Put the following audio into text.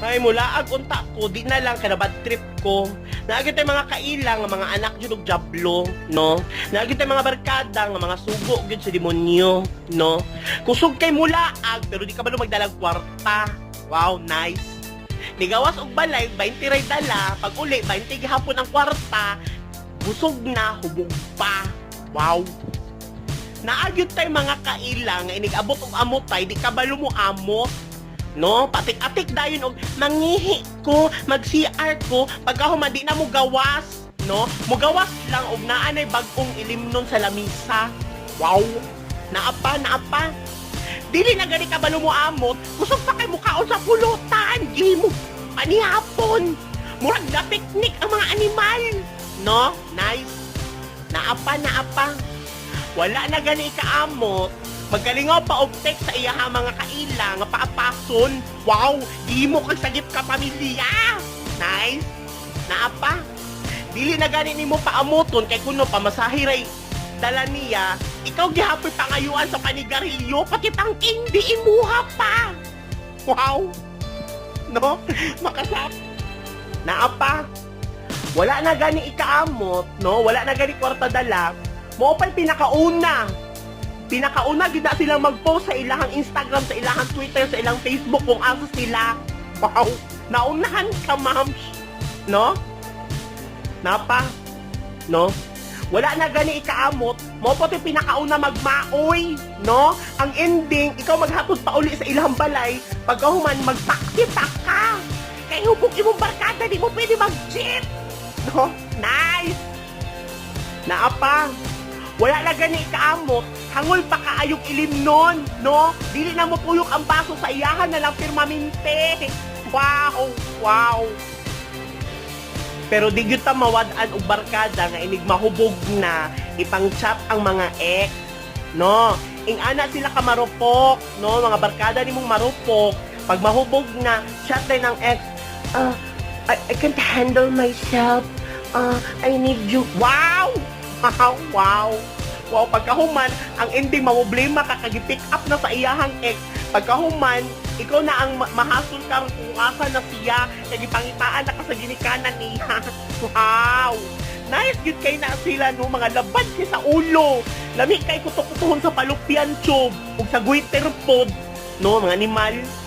Ay, mulaag unta ko, di na lang kay bad trip ko. Naa gyud tay mga kaila nga mga anak jud og jablo, no? Naa gyud tay mga barkada nga mga sugo gyud sa demonyo, no? Kusog kay mulaag pero di ka balo magdalag kwarta. Wow, nice. Nigawas og balay, 20 ray dala, pag uli 20 gihapon ang kwarta, busog na, hubog pa. Wow. Naa gyud tay mga kaila nga inig-abot og amotay, di ka balo mo amot, no? Patik-atik dayon og mangihi ko, mag-CR ko, pagkahuman di na mo gawas, no? Mugawas lang og naa nay bag-ong ilimnon sa lamisa. Wow. Naa pa, naa pa. Dili na gani ka balo mo amot, kusog pa kay mukaon sa pulutan, gihimo panihapon. Murag na picnic ang mga animal, no? Nice. Naa pa, naa pa. Wala na gani kaamot, magkalingaw pa og text sa iyaha mga kaila nga paapason. Wow, gihimo kag sagip ka pamilya. Nice. Naa pa. Dili na gani nimo paamoton kay kuno pamasahe ray dala niya, ikaw gihapoy pangayuan sa panigarilyo, pati tangking di imuha pa. Wow. No? Makasap. Naa pa. Wala na gani ikaamot, no? Wala na gani kwarta dala. Mao pa'y pinakauna. Pinakauna gid na silang mag-post sa ilahang Instagram, sa ilahang Twitter, sa ilang Facebook kung asa sila. Wow. Naunahan ka, ma'am. No? Naa pa. No? Wala na gani ikaamot, mao pa to'y pinakauna magmaoy, no? Ang ending, ikaw maghatod pa uli sa ilang balay, pagkahuman magtaxi pa ka. Kay hubog imong barkada, di mo pwede mag-jeep. No? Nice! Naa pa. Wala na gani ikaamot, hangol pa kaayog ilimnon, no? Dili na mo puyok ang baso, sa iyahan na lang pirmamente. Wow! Wow! Pero di gyud ta mawad-an og barkada nga inig mahubog na ipang-chat ang mga ex, no? Ing ana sila ka marupok, no? Mga barkada nimong marupok, pag mahubog na, chat din ang ex, "I can't handle myself. I need you." Wow! Wow! Wow, pagkahuman, ang ending mamroblema ka kag pick up na sa iyahang ex. Pagkahuman, ikaw na ang mahasol karon kung asa na siya, kay gipangitaan na ka sa ginikanan niya. Wow! Nice gyud kay na sila, no, mga labad kay sa ulo. Lami kay kuto-kutohon sa fallopian tube ug sa goiter pod, no, mga animal.